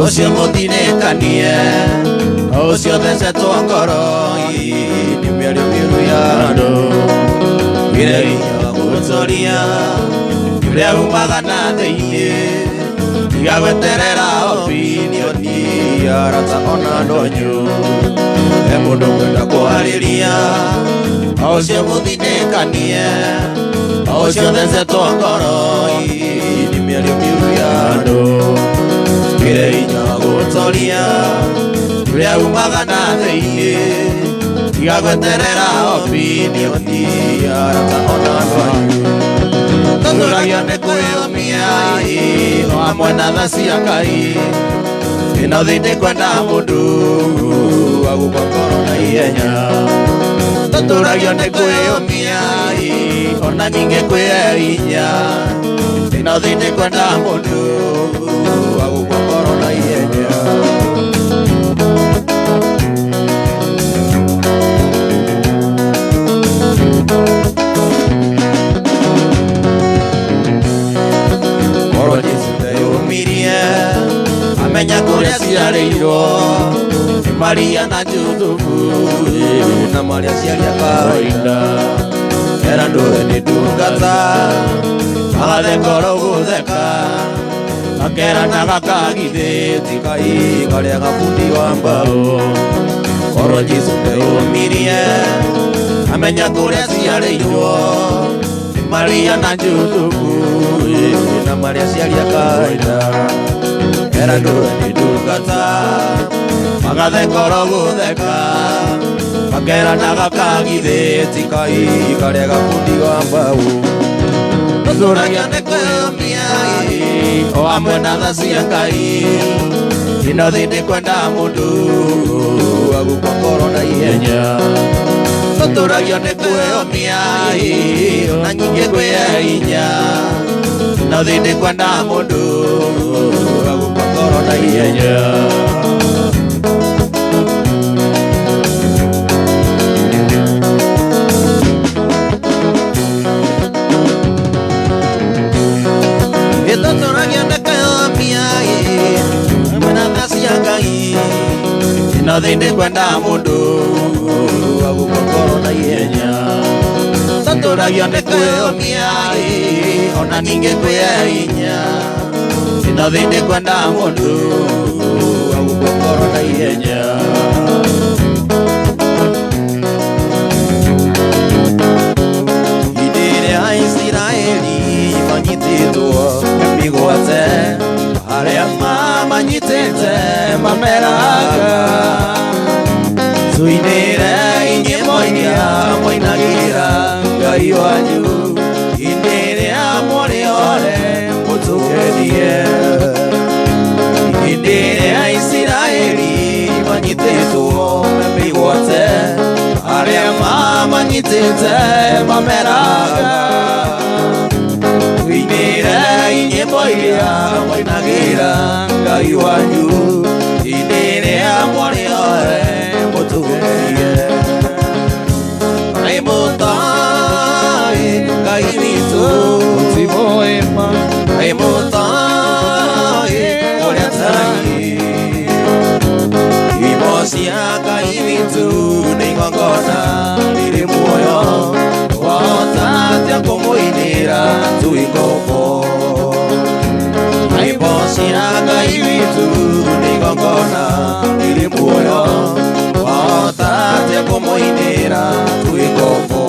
Ũcio mũthinĩkanie, ũcio thecetwo ngoro nĩ mĩario mĩũru ya andũ. Wĩre hinya wa gũtũria ũrĩa umaga na thĩinĩ, tiga gweterera opinion ya arata ona andũ anyu. He mũndũ kwenda kwarĩria, ũcio mũthinĩkanie, ũcio thecetwo ngoro nĩ mĩario mĩũru ya andũ. Wĩre hinya wa gũtũria ũrĩa umaga na thĩinĩ, tiga gweterera opinion ya arata ona andũ anyu. Tũtũragio nĩ kwĩyũmia o hamwe na tha cia Ngai, ĩno thĩ ndĩkwenda mũndũ agũkua ngoro na ihenya. Tũtũragio nĩ kwĩyũmia ona ningĩ kwĩhinya, ĩno thĩ ndĩkwenda mũndũ agũkua ngoro na ihenya. Korwo Jesũ ndeyũmirie amenya kũrĩa ciarĩirwo nĩ Maria na Jusufu na marĩa aciari a kawaida. Era ndũwe nĩ ndungata magatheka oro gũtheka, makeranaga kagithĩ ti Ngai karĩa gabundi wa mbaũ. Korwo Jesũ ndeyũmirie amenya kũrĩa ciarĩirwo nĩ Maria na Jusufu na marĩa aciari a kawaida. Era ndũwe nĩ ndungata magatheka oro gũtheka, makeranaga kagithĩ ti Ngai karĩa gabundi wa mbaũ. Tũtũragio nĩ kwĩyũmia o hamwe na tha cia Ngai, ĩno thĩ ndĩkwenda mũndũ agũkua ngoro na ihenya. Tũtũragio nĩ kwĩyũmia na nyingĩ kwĩhinya, ĩno thĩ ndĩkwenda mũndũ agũkua ngoro na ihenya. Tũtũragio nĩ kwĩyũmia hamwe na tha cia Ngai, ĩno thĩ ndĩkwenda mũndũ agũkua ngoro na ihenya. Tũtũragio nĩ kwĩyũmia ona ningĩ kwĩhinya, ĩno thĩ ndĩkwenda mũndũ agũkua ngoro na ihenya. Hĩndĩ ĩrĩa Isiraeli manyitĩtwo mĩgwate, arĩa mamanyitĩte mameraga, tũinĩre nyĩmbo iria mwainagĩra Ngai wanyu, hĩndĩ ĩrĩa mũrĩ ore mũtũgerie. Hĩndĩ ĩrĩa Isiraeli manyitĩtwo mĩgwate, arĩa mamanyitĩte mameraga, tũinĩre nyĩmbo iria mwainagĩra Ngai wanyu, hĩndĩ ĩrĩa mũrĩ ore mũtũgerie. Ngai mũtaĩ Ngai witũ, Timoema, Ngai mũtaĩ ũrĩa tariĩ, Nyĩmbo cia Ngai witũ nĩ igongona rĩrĩ muoyo, wahota atĩa kũmũinĩra twĩ ngombo? Nyĩmbo cia Ngai witũ nĩ igongona rĩrĩ muoyo, wahota atĩa kũmũinĩra twĩ ngombo?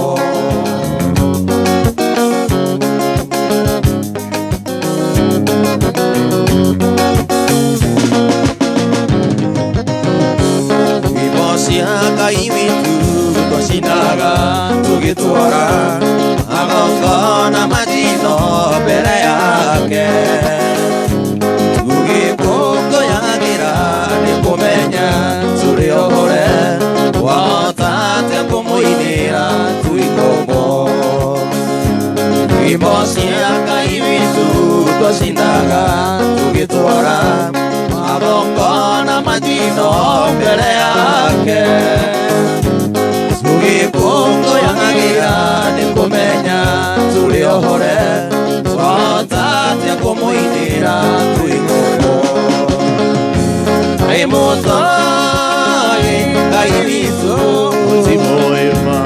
Nyĩmbo cia Ngai witũ twacinaga tũgĩtwara magongona majino mbere yake, tũgĩkũngũyagĩra nĩ kũmenya tũrĩ ohore, wahota atĩa kũmũinĩra twĩ ngombo? Nyĩmbo cia Ngai witũ twacinaga tũgĩtwara magongona majino mbere yake, tũgĩkũngũyagĩra nĩ kũmenya tũrĩ ohore, twahota atĩa kũmũinĩra twĩ ngombo? Ngai mũtoĩ Ngai witũ Ti mwema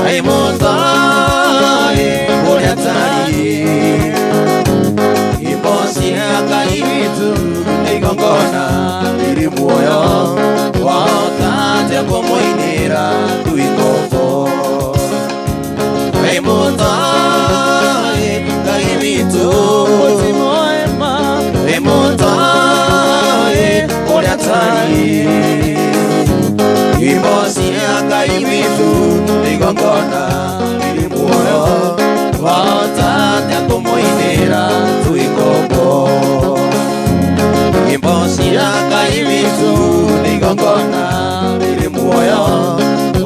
Ngai mũtoĩ ũrĩa atariĩ Nyĩmbo cia Ngai witũ nĩ igongona rĩrĩ muoyo wahota atĩa kũmũinĩra twĩ ngombo Ngai mũtoĩ Ngai witũ Ti mwema Ngai mũtoĩ ũrĩa atariĩ Nyĩmbo cia Ngai witũ nĩ igongona rĩrĩ muoyo wahota atĩa kũmũinĩra twĩ ngombo Nyĩmbo cia Ngai witũ nĩ igongona rĩrĩ muoyo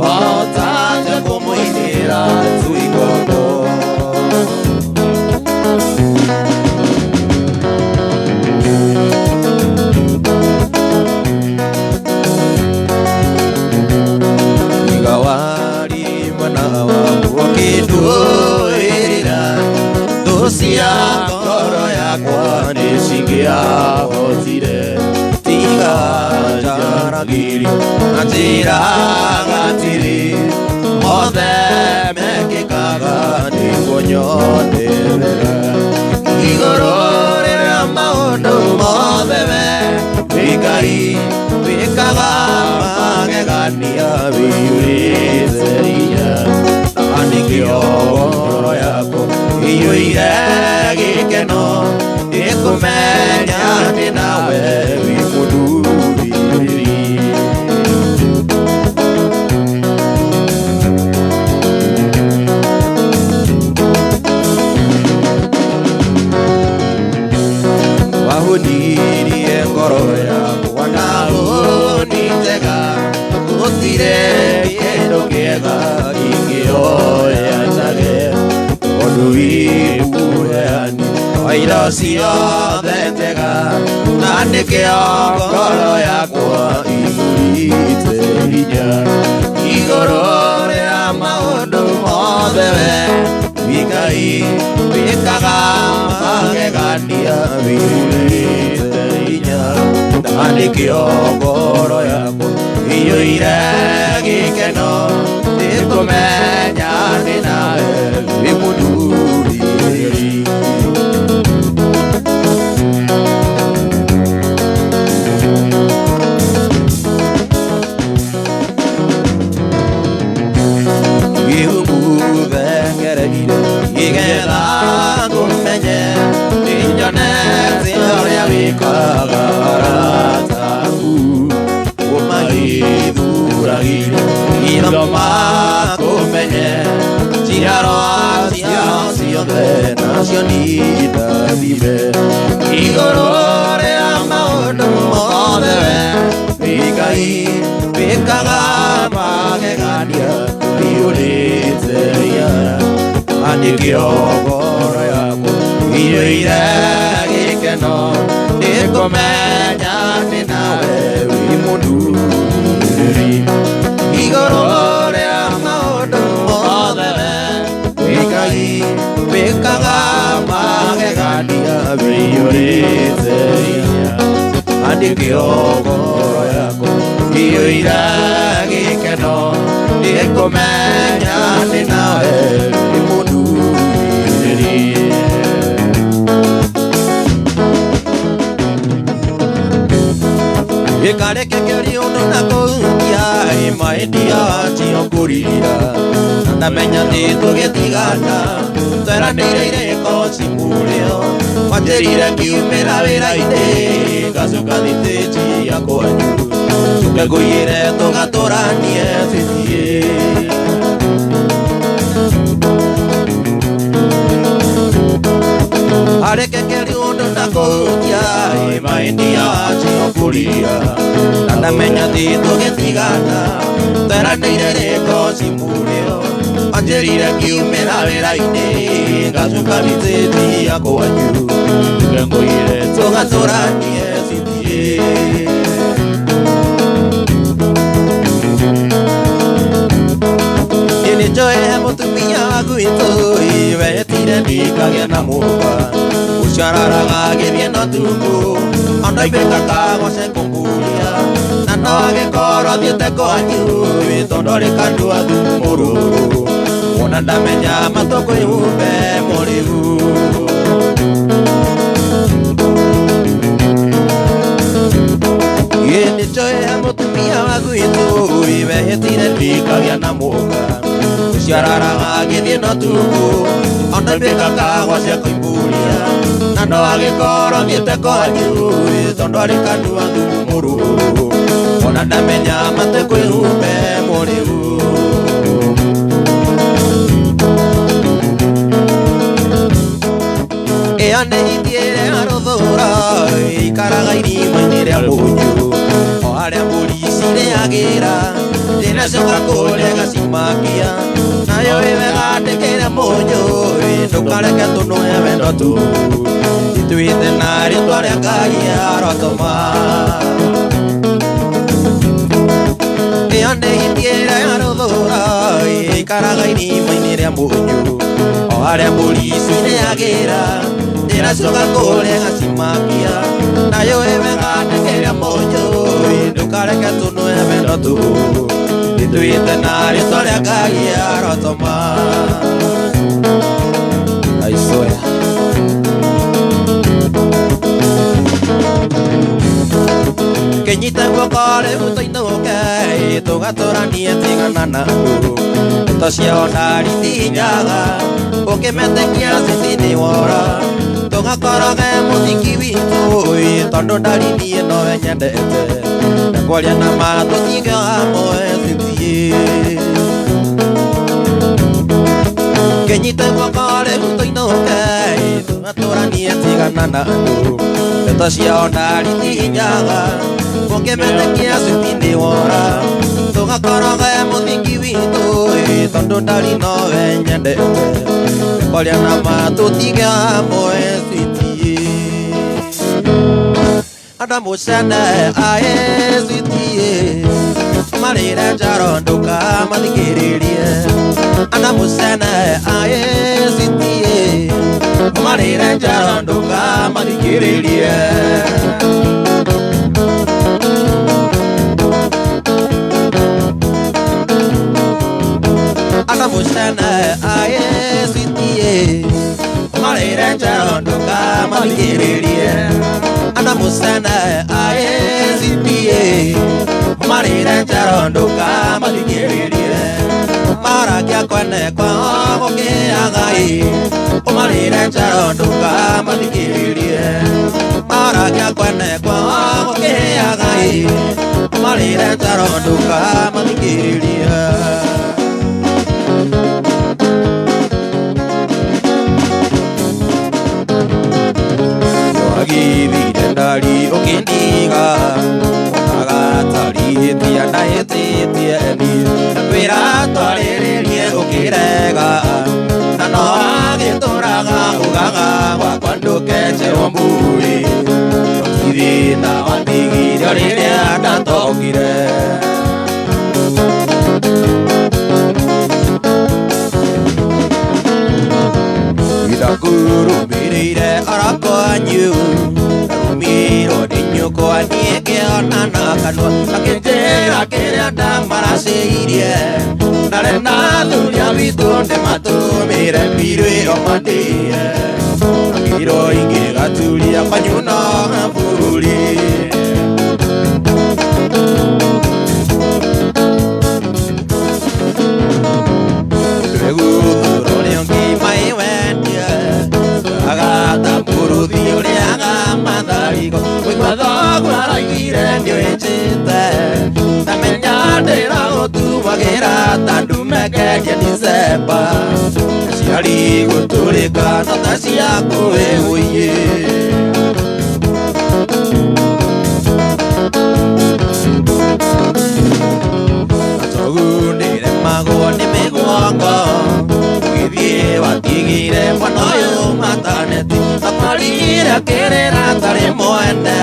wahota atĩa kũmũinĩra twĩ ngombo Igawari mwana wakwa ũkĩnduĩrĩra thũ cia ngoro yakwa nĩcingĩahotire tiga njaragĩrio na njĩraga atĩrĩ mothe mekĩkaga nĩguo nyone wega igũrũ rĩrĩa maũndũ mothe we wĩ Ngai wĩkaga magegania wĩiyũrĩte hinya na nĩkĩo ngoro yakwa ĩiyũire gĩkeno ĩkũmenya atĩ nawe wĩ mũndũrĩrĩri. Wahũnirie ngoro yakwa na hũni njega gũtirĩ kĩndũ kĩega ingĩoya njage tondũ wĩ mũheani wa indo ciothe njega na nĩkĩo ngoro yakwa iyũrĩte hinya igũrũ rĩa maũndũ mothe we wĩ Ngai wĩkaga magegania wĩiyũrĩte hinya na nĩkĩo ngoro yakwa ĩiyũire gĩkeno nĩkũmenya atĩ nawe wĩ mũndũrĩrĩri. Gĩhũngũthengereire nĩgetha ngũmenye nĩnyonete ũrĩa wĩkaga arata aku ũmagĩthuragĩre hitho makũmenye njiarwa ciao ciothe nacio nindathime igũrũ rĩa maũndũ mothe we wĩ Ngai wĩkaga magegania wĩiyũrĩte hinya na nĩkĩo ngoro yakwa ĩiyũire gĩkeno nĩkũmenya atĩ nawe wĩ mũndũrĩrĩri igũrũ rĩa maũndũ mothe we wĩ Ngai wĩkaga magegania wĩiyũrĩte hinya na nĩkĩo ngoro yakwa ĩiyũire gĩkeno nĩkũmenya atĩ nawe wĩ mũndũrĩrĩri. Ĩkarekekeria ũndũ na kũhukia ĩmaendia tio kũrira na ndamenya atĩ tũgĩtigana tweranĩire irĩko cimũrĩo wanjĩrire ngiumĩra wĩra-inĩ ngacoka thitĩji ya kwanyu njuke ngũiyĩre tũgatũranie tũthiĩ. Arekekeria ũndũ na kũhukia ĩmaendia tio kũrira na ndamenya atĩ tũgĩtigana tweranĩire rĩko cimũrĩo wanjĩrire ngiumĩra wĩra-inĩ ngacoka thitĩji ya kwanyu Njuke ngũiyĩre tũgatũranie tũthiĩ. Nĩnjũĩ he mũtumia gwitũ wetire ndikagĩa na mũka ũcio araraga agĩthiĩ na ũtukũ andaibĩkaga goce kũmburia agĩkorwo athiĩte kwanyu tondũ arĩ kanua mũrũrũ wona ndamenya matũkwĩhumbe mũrĩu Nĩnjoe mũtumia wa gwitũ wehĩtire ndikagĩa na mũka ũciararaga agĩthiĩ na ũtukũ ona nduĩka kahũa cia kũimburia na no agĩkorwo athiĩte kwanyu tondũ arĩ kanua thumu mũrũrũ ona ndamenya matekwĩhumbe mũrĩu Ĩyo nĩ hiti ĩrĩa rũthũra ĩikaraga irima-inĩ rĩa mũnyũ o harĩa mbũri cirĩagĩra ndĩracoka kũrĩa gacimakia nayo ĩ wega ndĩkĩre mũnyũ ndũkareke tũnũe wendo tu ituĩte na rĩtwa rĩa Ngai arotũma Ĩyo nĩ hiti ĩrĩa rũthũra ĩikaraga irima-inĩ rĩa mũnyũ o harĩa mbũri cirĩagĩra ndĩracoka kũrĩa gacimakia nayo ĩ wega ndĩkĩre mũnyũ ndũkareke tũnũe wendo tu ituĩte na rĩtwa rĩa Ngai arotũma I swear. Kĩnyite guoko rĩu tũinũke tũgatũranie tigana na andũ ndeto ciao ndaritinyaga ũkĩmetĩkia cici nĩ wora tũgakoroge mũthiki witũ tondũ ndari niĩ nowe nyendete na kwaria na ma tũtige hamwe citiĩ Kĩnyite guoko rĩu tũinũke tũgatũranie tigana na andũ ndeto ciao ndaritinyaga ũkĩmetĩkia citi nĩ wora tũgakoroge mũthingi witũ tondũ ndari nowe nyendete kwaria na ma tũtige hamwe citiĩ Andamũcene aĩ citiĩ marĩre njaro ndũkamathikĩrĩrie Andamũcene aĩ citiĩ marĩre njaro ndũkamathikĩrĩrie Andamũcene aĩ citiĩ marĩre njaro ndũkamathikĩrĩrie Andamũcene aĩ citiĩ marĩre njaro ndũkamathikĩrĩrie Marakia kwene kwao gũkĩaga ĩ ũmarĩre njaro ndũkamathikĩrĩrie Marakia kwene kwao gũkĩaga ĩ ũmarĩre njaro ndũkamathikĩrĩrie Wagithire ndari ũkĩndiga agatarihĩtia ndahĩtĩtie niĩ ndakwĩra twarĩrĩrie ũkĩrega na no agĩtũraga ugaga gwakwa ndũkenjerwo mburi thĩna wandigire rĩrĩa ndatongire Ndakũrũmĩrĩire oro kwanyu ndarũmĩirwo nĩ nyũkwa niĩ ngĩona na kanua akĩnjĩra kĩrĩa ndamaracĩirie ndarĩ na athuri a witũ ndĩmatũmĩre mbirũ ĩyo mandĩe akĩirwo ingĩgaturia kwanyu no ngaburi Ndwĩguthũrwo nĩ ũngĩ maĩ wendie agata mũrũthi ũrĩaga matharigo kũigua thoguo araiguire nĩũĩnjĩte ndamenya ndĩragũtuagĩra ta ndume kendia Dicemba aciari gũtũrĩka no ta ciaku wĩgũiĩ Njogu ndĩremagwo nĩ mĩguongo ũgĩthiĩ watigire mwana ũyũ mataneti akorire akĩrĩra atarĩ mwene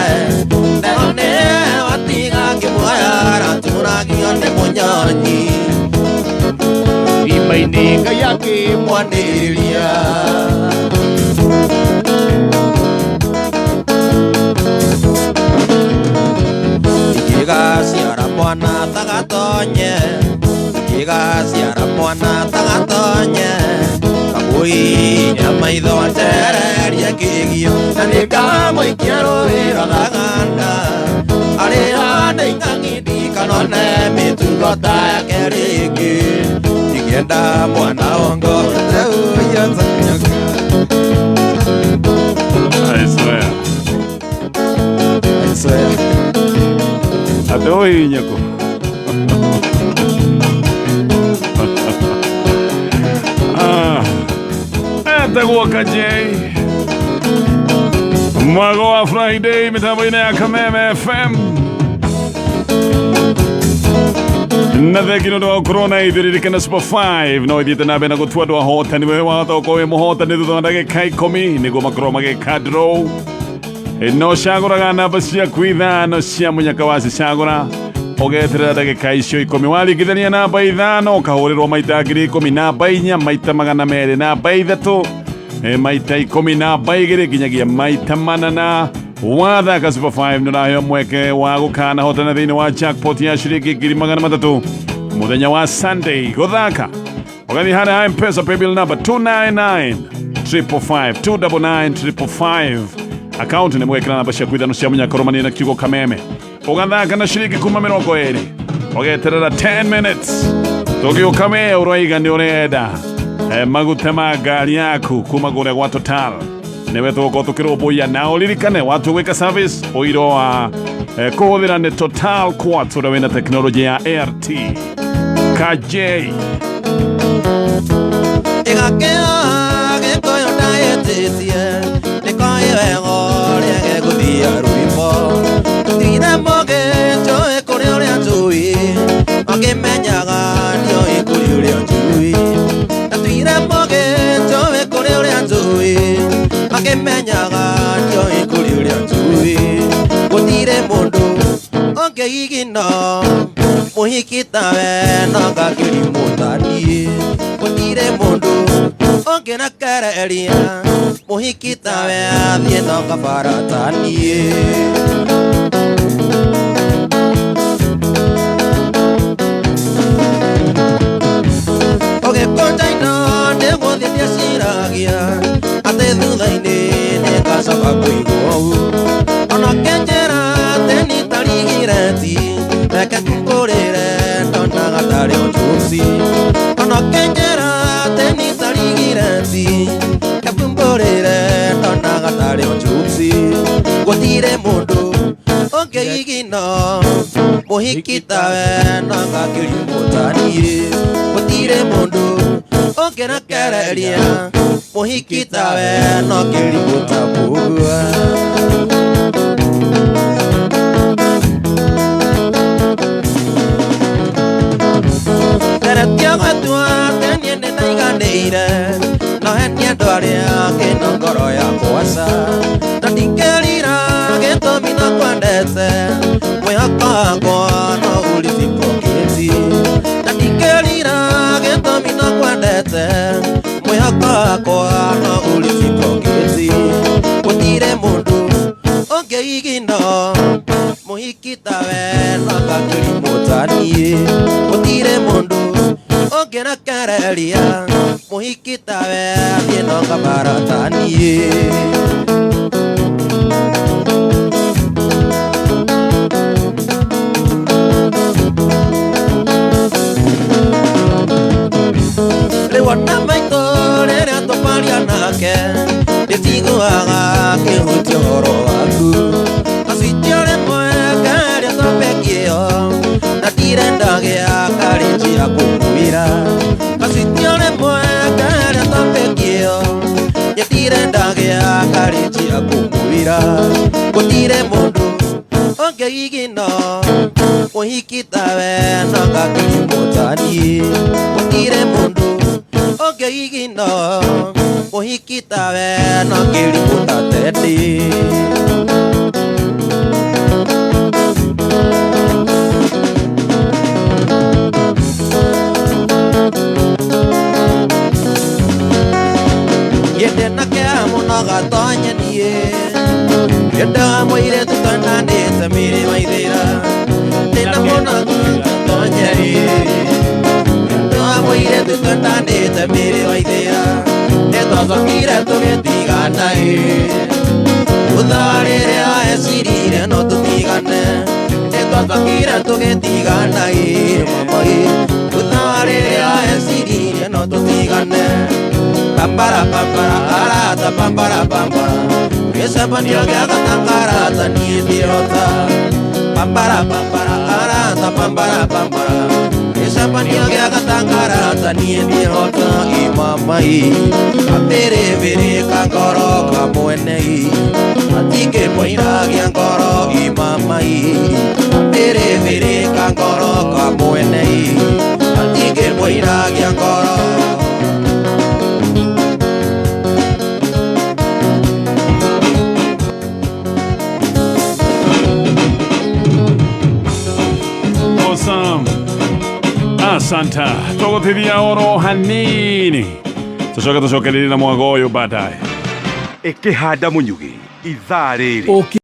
nero nĩwe watiga ngĩmuoya aratũragio nĩ mũnyonyi Irima-inĩ Ngai akĩmwanĩrĩria Ingĩgaciara mwana tagatonye Igaciara mwana tagatonye Kamuinya maitho atereria kĩgio Na nĩkamũikia rũĩ rwa thaganda Arĩa nĩ ing'ang'i kanone mĩtugo ta yake rĩngĩ Ingĩenda mwana wongorete ũyũ ta nyoka. I swear. I swear. Ate ohinyako. Etagwo Kajei. Mwago wa Friday mitambo-inĩ ya Kameme FM. Na thengio nĩ ũndũ wa gũkorwo na ithuĩ ririkana Super 5 no ithiĩte na mbere na gũtua andũ ahotani we wahota gũkorwo wĩ mũhotani thutha wa ndagĩka 10 nĩguo makorwo magĩka draw. No cagũraga namba ciaku 5 cia mũnyaka wacicagũra ũgeterera ndagĩka icio 10 waringithania namba 5 ũkahũrĩrwo maita 10,000 namba 4 maita 200 namba 3 maita 10 namba 2 nginyagia maita 8 wathaka Super 5 nĩũraheo mweke wa gũkanahotana thĩinĩ wa jackpot ya ciringi 300,000 mũthenya wa Sunday. Gũthaka ũgathiĩ harĩa M-Pesa paybill number 299 555 299 555 account nĩ mwekĩra namba ciaku 5 cia mũnyaka ũrũmanĩrie na kiugo Kameme ũgathaka na ciringi kuma 20 ũgeterera 10 minutes tũgĩũka we ũroiga nĩ ũrenda maguta ma ngari yaku kuma kũrĩa gwa Total nĩwe tũgũkorwo tũkĩrũmbũiya na ũririkane watua gwĩka service ũiro wa kũhũthĩra nĩ Total Quartz ũrĩa wĩna tekinoronjĩ ya ART Kajei. Ĩgakĩa gĩkũyũ ndaĩtĩtie nĩkoĩ wega ũrĩa gegũthia rwĩmbo Tigire mũgĩ njũĩ kũrĩ ũrĩa njũĩ Makĩmenyaga ndiũĩ kũrĩ ũrĩa njũĩ Natuire mũgĩ njũĩ kũrĩ ũrĩa njũĩ Makĩmenyaga ndiũĩ kũrĩ ũrĩa njũĩ Gũtirĩ mũndũ ũngĩigina mũhiki tawe no ngakĩrimũ ta niĩ Gũtirĩ mũndũ ũngĩrekereria mũhiki tawe athiĩ no kabara ta niĩ. Ũgĩkũnja indo nĩgũthiĩ ndĩciragia atĩ thutha-inĩ nĩngacoka kũigua ũũ Ona kĩnjĩra atĩ nitarigireti reke ngũrĩre ndonaga tarĩ o njũci Ona kĩnjĩra atĩ nitarigireti reke ngũrĩre ndonaga tarĩ o njũci Gũtirĩ mũndũ ũngĩigina mũhiki tawe no ngakĩrimũ ta niĩ Gũtirĩ mũndũ ũngĩrekereria mũhiki tawe no kĩrimũ ta mũgua. Nderetia gwatua atĩ niĩ nĩndaiganĩire no henie andũ arĩa angĩ no ngoro yakwa ca Na ndingĩrira gĩtũmi no kwendete mwĩhoko wakwa no ũreciprocate Na ndingĩrira gĩtũmi no kwendete mwĩhoko wakwa no ũreciprocate Gũtirĩ mũndũ ũngĩigina mũhiki tawe no ngakĩrimũ ta niĩ Gũtirĩ mũndũ ũngĩrekereria mũhiki tawe athiĩ no kabara ta niĩ. Rĩu ona maitũ rĩrĩa tũkwaria nake ndĩtiguaga akĩhutia ũhoro waku Gacuitio rĩmwe keria topic ĩyo na ndirenda gĩa karĩnji ya kũmwĩra Gacuitio rĩmwe keria topic ĩyo ndirenda gĩa karĩnji ya kũmwĩra Gũtirĩ mũndũ ũngĩigina mũhiki tawe no ngakĩrimũ ta niĩ Gũtirĩ mũndũ ũngĩigina mũhiki tawe no kĩrimũ ta tene. Gĩndĩ na kĩeha mũno gatonye niĩ Ngĩenda mũirĩtu twendanĩte mĩrĩ waithĩra Ndĩna mũno Twĩtwendanĩte mĩrĩ waithĩra nĩtwacokire tũgĩtigana ĩ thutha rĩrĩa ecirire no tũtigane nĩtwacokire tũgĩtigana ĩ mama ĩ thutha rĩrĩa ecirire no tũtigane pambara pambara arata pambara pambara gĩcemanio gĩa gatakarata niĩ ndĩrota pambara pambara arata pambara pambara gĩcemanio gĩa gatakarata niĩ ndĩrota ĩ mama ĩ kabĩrĩbĩrĩ ka ngoro ka mwene ĩ atingĩmũiragia ngoro ĩ mama ĩ kabĩrĩbĩrĩ ka ngoro ka mwene ĩ atingĩmũiragia ngoro. Awesome. Asanta tũgũtithia oro hanini tũcoke tũcokererie na mwago ũyũ baadaye. Ĩkĩhanda mũnyugĩ ithaa rĩrĩ. Ũkĩ.